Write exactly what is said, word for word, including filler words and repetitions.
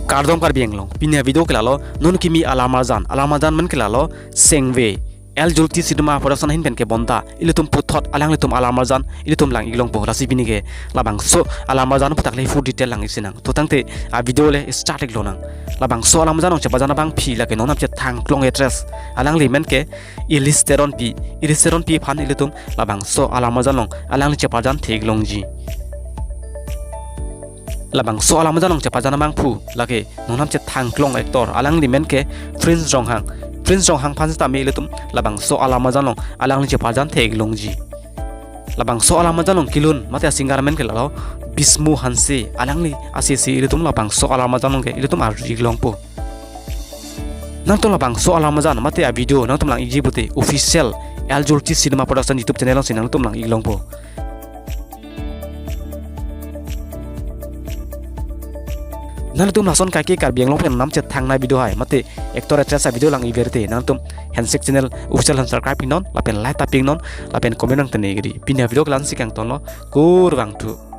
Kardom Karbi Anglong, pini avideo ke lalo, non kimi alam arjan, alam arjan amen ke lalo, Sengve, L Jyoti Cinema Production ahin pen kebonta, ilitum puthot alanglitum alam arjan, ilitum lang-ik longpo, lasi pini ke, labangso alam arjan aphuthak le full detail lang-ik sinang. To tangte, avideo le start-ik lonang. Labangso alam arjan along cheparjan abangpi lake non nam chethang klong actress, alangli amen ke, Iris Teronpi, Iris Teronpi aphan ilitum, labangso alam arjan along, alangli cheparjan the-ik longji. Labangso alam arjan along cheparjan abangphu lake non nam chethang klong actor, alangli amen ke Prince Ronghang. Prince Ronghang aphan sitame ilitum labangso alam arjan along alangli cheparjan the-ik longji. Labangso alam arjan along kelun mate asinger amen ke lalo Bismu Hanse, alangli asisi ilitum labangso alam arjan along ke ilitum arju-ik longpo. Nangtum labangso alam arjan mate avideo nangtum lang-ikji pute official L Jyoti Cinema Production YouTube channel alongsi nangtum lang-ik longpo. Nangtum lason kaike Karbi Anglong pen nam chethang nai video hai mate actor actress avideo lang-ik verte nangtum handshake channel official han subscribe-iknon lapen like ta pi-iknon lapen comment nang tene giri. Pini avideo ke la-ansi kangtonlo, kurvangthu.